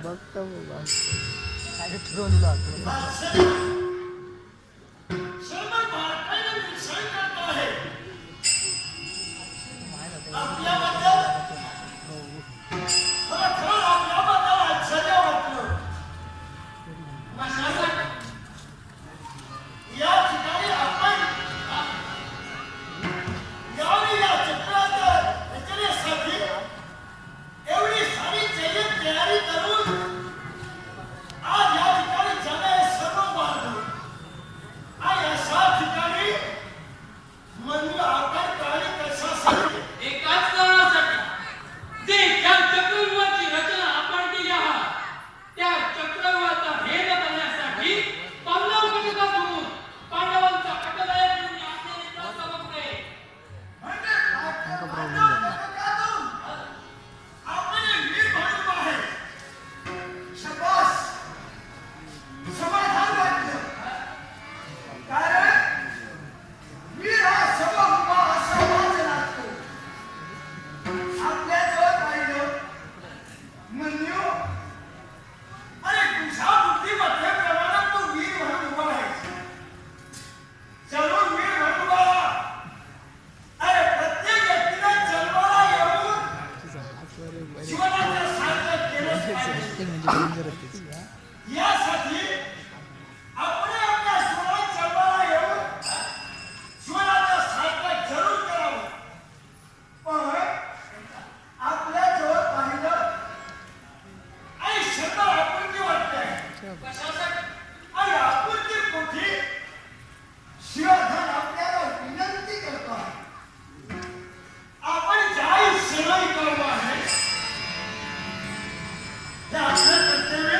बघतो बघ. या ठिकाणी आपण यावेळी या चक्राच्या रचनेसाठी एवढी सारी जय्यत तयारी करून आज या ठिकाणी जाणे सर्व मार्ग आणि अशा ठिकाणी मंदिर आपण प्राणी कशासाठी? एकाच कारणासाठी, जे ज्या चक्रव्यूहाची रचना आपण केली आहात त्या चक्रव्यूहाचा भेद करण्यासाठी पांडव कटकात होऊन पांडवांचा कटनायक म्हणून मी आज्ञेने प्रस्ताव आहे. म्हणजे पांडव आपण वीर म्हणून आहे. शबास, समाधान वाटलं, कारण वीर हा सर्व उभा असावाच लागतो. आपल्या जवळ पाहिलं मन्यू, अरे तुझ्या बुद्धिमत्तेप्रमाणे तू वीर म्हणून उभा आहेस. जरूर वीर म्हणून उभा राहा. अरे प्रत्येक व्यक्तीने जन्माला येऊन जीवनाचं सार्थक केलंच पाहिजे. म्हणजे डेंजर होतीच. यासाठी आपण आपल्या जीवनात जन्माला येऊन जीवनाचं सार्थक जरूर करावं. पण आपल्या जवळ पाहिलं आणि शंभर आपुलकी वाटते. कशासाठी? आणि आपुलकी पोटी शिवधन आपल्याला विनंती करतो आहे. आपण ज्याही सेवाही करतो आहे ते आपलं कर्तव्य.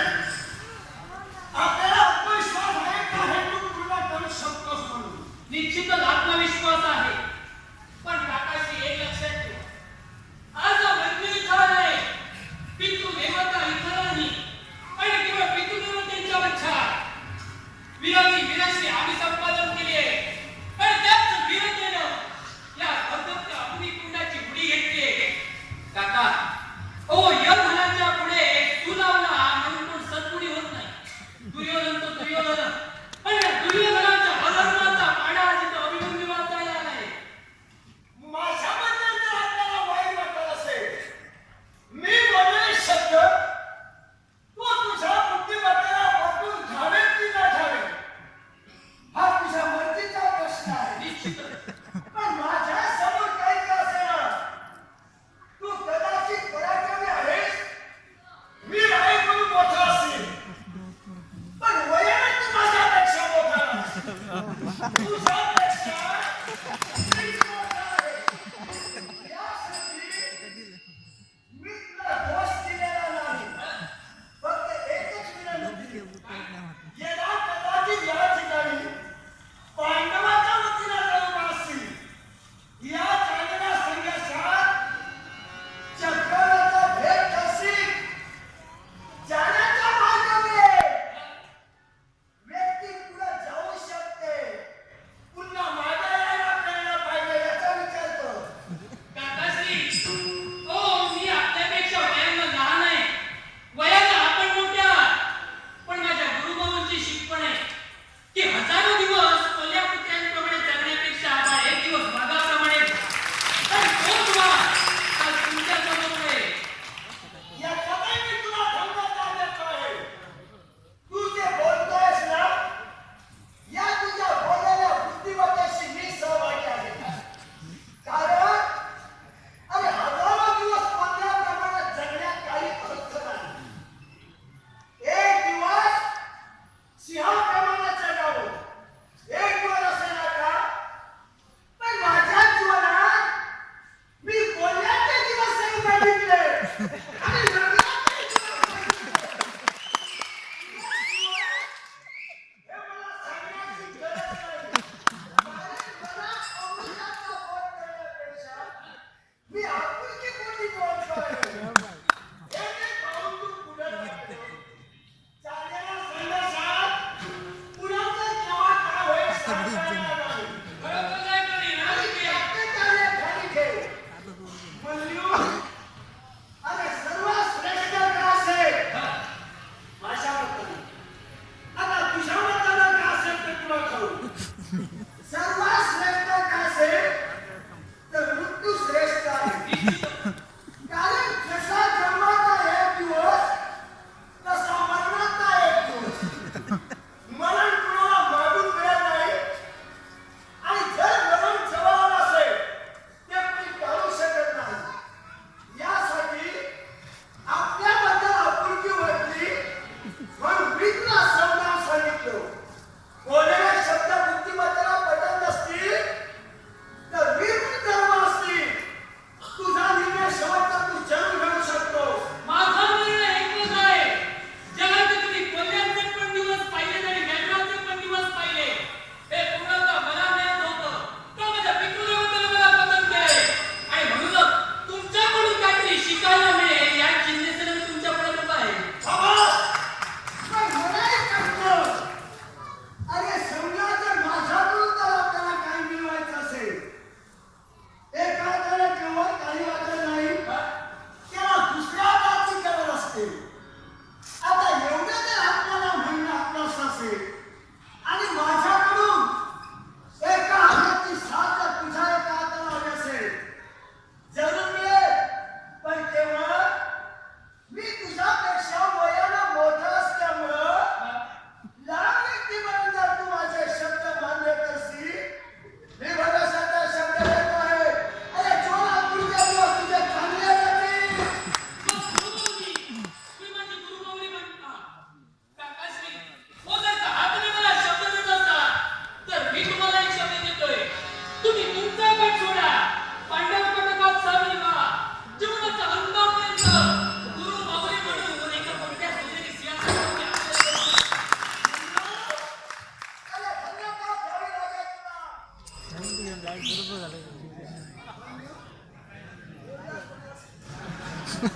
आपल्याला आत्मविश्वास आहे का हे तू पूर्ण करू शकतोस म्हणून? निश्चितच आत्मविश्वास आहे, पण काकाशी एक लक्षात ठेवा, आज मंदिर इथं आहे, पितृदेवता इथं नाही आणि केवळ पितृदेवतेंच्या वच्छा वीराची वीराशी आम्ही संपादन केली आहे आणि त्याच वीरतेनं या धबधबत्या अग्निकुंडाची उडी घेतली आहे. काका ओ, यधनाच्या पुढे सुलावला म्हणून कोण सद्गुणी होत नाही. दुर्योधन तो दुर्योधन आणि या दुर्योधनाच्या अधर्माचा पाडा जिथं अभिमन्यू वाचायला आलाय. माझ्याबद्दल जर आपल्याला वाईट वाटत असेल, मी बोललेले शब्द तू तुझ्या बुद्धिमत्तेला पटवून घ्यावेत की न घ्यावे हा तुझ्या मर्जीचा प्रश्न आहे. निश्चितच. पण माझ्या समोर काही का असेना, तू कदाचित पराक्रमी आहेस, वीर आहे म्हणून मोठा असेल, पण वयाने तू माझ्यापेक्षा मोठा नाही. तुझ्यापेक्षा मीच मोठा आहे. यासाठी मी तुला दोष दिलेला नाही. फक्त एकच विनंती, यदा कदाचित या ठिकाणी पांडवाच्या वतीने जाऊन असतील या चाललेल्या संघर्षात चक्राचा भेद करशील, जाण्याचा मार्ग मिळेल. व्यक्ती पुढे जाऊ शकते, पुन्हा मागे यायला कळलं पाहिजे याचा विचार कर. काकाश्री ओ, मी आपल्यापेक्षा वयानं लहान आहे, वयानं आपण मोठे आहात, पण माझ्या गुरुबाबांची शिकवण आहे की हजारो दिवस कोल्या कुत्र्यांप्रमाणे जगण्यापेक्षा आपण एक दिवस वाघाप्रमाणे, आणि तोच वाघ आज तुमच्या समोर आहे. याच्यातही मी तुला धन्यवाद देतो आहे. तू जे बोलतोयस ना, या तुझ्या बोललेल्या बुद्धिमत्तेशी मी सहभागी आहे. कारण अरे हजारो दिवस कोणत्याप्रमाणे जगण्यात काही अर्थ नाही. एक दिवस सिंहाप्रमाणे जगावं, एक दिवस असे नका. पण माझ्या जीवनात मी बोलण्याचे दिवसही बघितले आणि जगण्याचे दिवस बघितले. हे मला सांगण्याची गरज नाही, कारण मला अमृताचा बोध करण्यापेक्षा मी आपुलकी पोटी बोलतोय. एक एक पाऊल तू पुढे टाकतो. चाललेल्या संघर्षात कुणाचं केव्हा काय होईल सांगता येणार नाही. बरोबर आहे का नाही? आणि राजकीय. सातत्याने ध्यानी ठेव. मल्लू.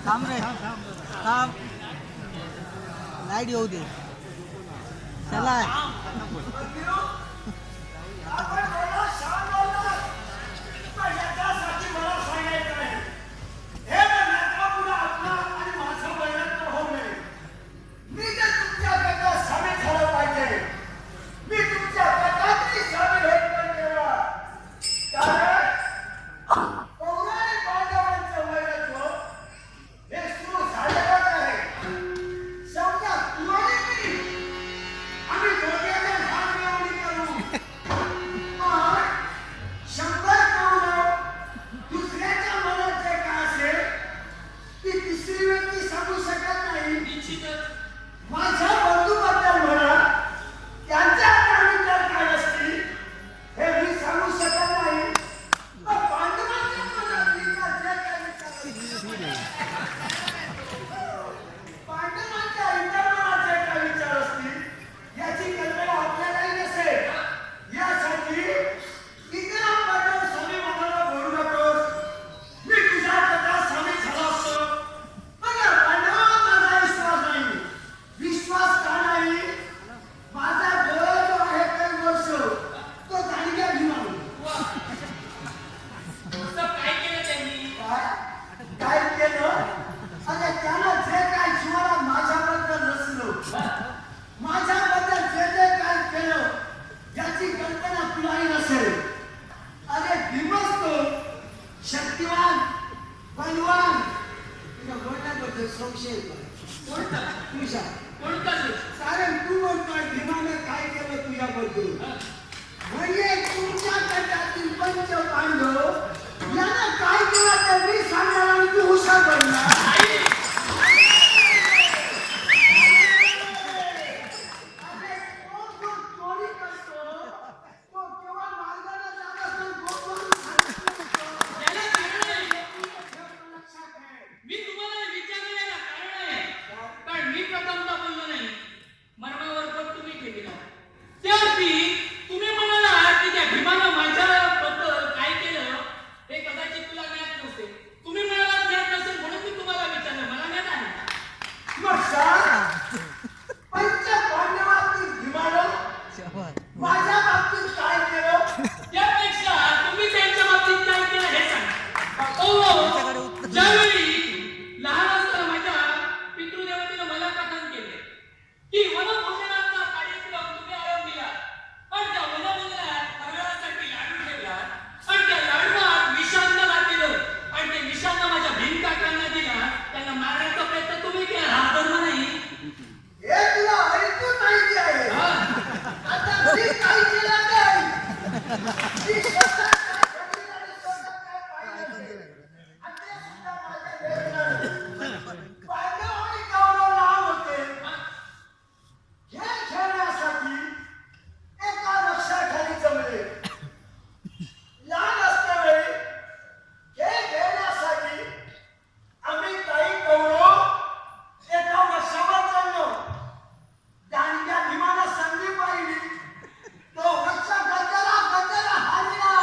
थांब रे, थांब. लाईट येऊ दे. चला. आपण बोला, छान बोलला. पण याच्यासाठी मला सांगायचं आहे, हे नका पुढे आपला आणि माझं वैरत्व होऊ नये. मी जर तुमच्या गटात सामील झालं पाहिजे, मी तुमच्या गटातही सामील होत नाही तेव्हा. कारण पौराणिक पांडवांचं वैरत्व हे सुरू झालेलंच आहे. समजा तू आणि मी, आम्ही दोघे हात मिळवणी करू, पण 100 कौरव दुसऱ्याच्या मनात जे काय असेल ती तिसरी व्यक्ती सांगू शकत नाही. निश्चितच. माझ्या बंधूबद्दल म्हणा, त्यांच्या काय विचार काय असतील हे मी सांगू शकत नाही. पण पांडवांच्या मनात विचार जे काय विचार असतील, पांडवांच्या इतर मनात जे काय विचार असतील याची कल्पना आपल्यालाही नसेल. यासाठी इतरांबद्दल स्वामी मनाला बोलू नकोस. मी तुझ्या गटात सामील झालो असतो, पण या पांडवांवर माझा विश्वास नाही. विश्वास का नाही? माझा डोळा जो आहे काही वर्ष तो दांडग्या भीमावर. असं काय केलं त्यांनी? काय काय केलं? अरे, त्यानं जे काय जीवनात माझ्याबद्दल नसलं, माझ्याबद्दल जे जे काय केलं याची कल्पना तुलाही नसेल. अरे, भीमच तो शक्तिवान, बलवान. तुझ्या वडिलांबद्दल संशय येतो. कोणता? तुझ्या. कोणता दोष? कारण तू म्हणतोय भीमाने काय केलं तुझ्याबद्दल, म्हणजे तुमच्या गटातील पंच पांडव यांना काय केलं ते मी सांगणार आणि तू हुशार बनणार. नाही. अरे, तो जो चोरी करतो तो केवळ मार्गाने जात असताना गोंधळून खाली पडतो. याला कारण आहे. लक्षात ठेव. मी तुम्हाला विचारलं याला कारण आहे, कारण मी प्रथमता बोललो नाही. मर्मावर बोट तुम्ही ठेवला. त्या अर्थी तुम्ही म्हणाला की त्या भीमानं माझ्याबद्दल काय केलं हे कदाचित तुला ज्ञात नसेल. तुम्ही म्हणाला ज्ञात नसेल म्हणून मी तुम्हाला विचारलं. मला ज्ञात आहे. मग सांग, पंच पांडवातील भीमानं शाबास. माझ्या बाबतीत काय केलं? त्यापेक्षा तुम्ही त्यांच्या बाबतीत काय केलं हे सांगा. ओ, ज्यावेळी लहान असताना माझ्या पितृदेवतेनं मला कथन केले की वनभोजनाचा कार्यक्रम तुम्ही आरंभिला, पण त्या वनभोजनात फराळासाठी लाडू ठेवला आणि त्या लाडवात विषान्न घातलेलं आणि ते विषान्न माझ्या भीमकाकांना दिला. त्यांना मारण्याचा प्रयत्न तुम्ही केला. हा धर्म नाही. हे तुला ऐकून माहिती आहे. हा. आता मी काय केलं ते ऐक. मी स्वतः काय घडलं आणि स्वतः काय पाहिलं ते. आणि ते सुद्धा माझ्या लेकराने. पांडव आणि कौरव लहान होते. खेळ खेळण्यासाठी एका वृक्षाखाली जमले. लहान असल्यावेळी खेळ खेळण्यासाठी आम्ही काही कौरव एका वृक्षावर चढलो. दांडग्या भीमानं संधी पाहिली. तो वृक्ष गजरा गजरा हलला.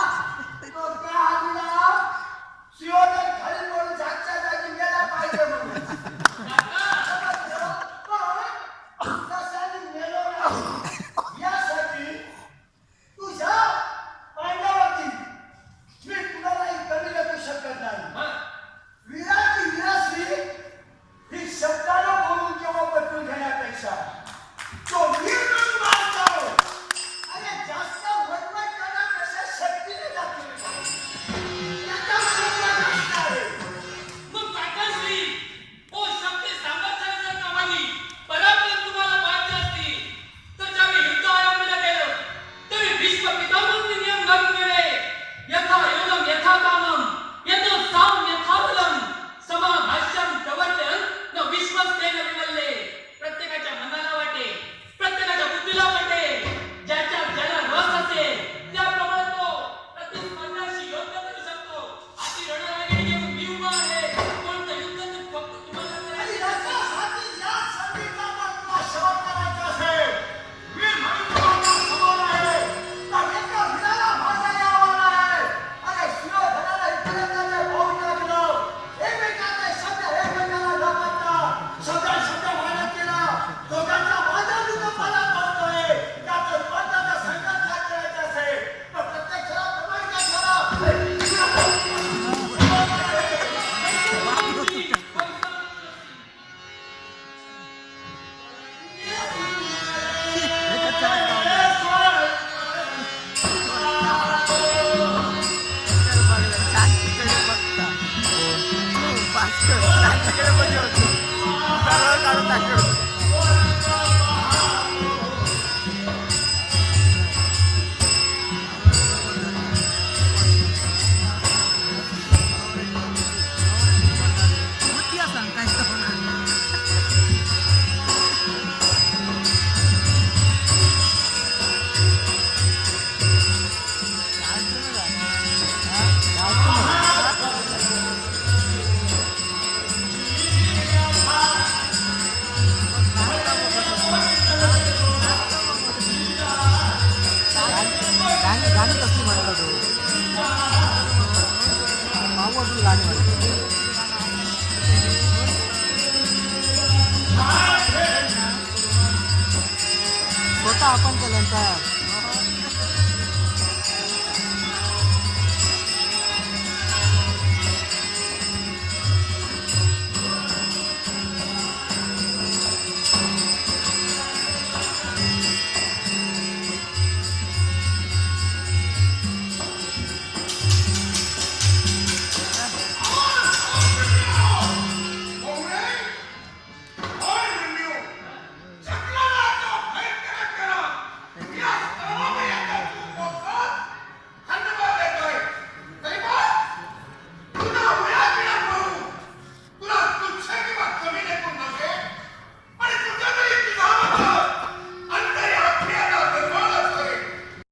आपण केलं.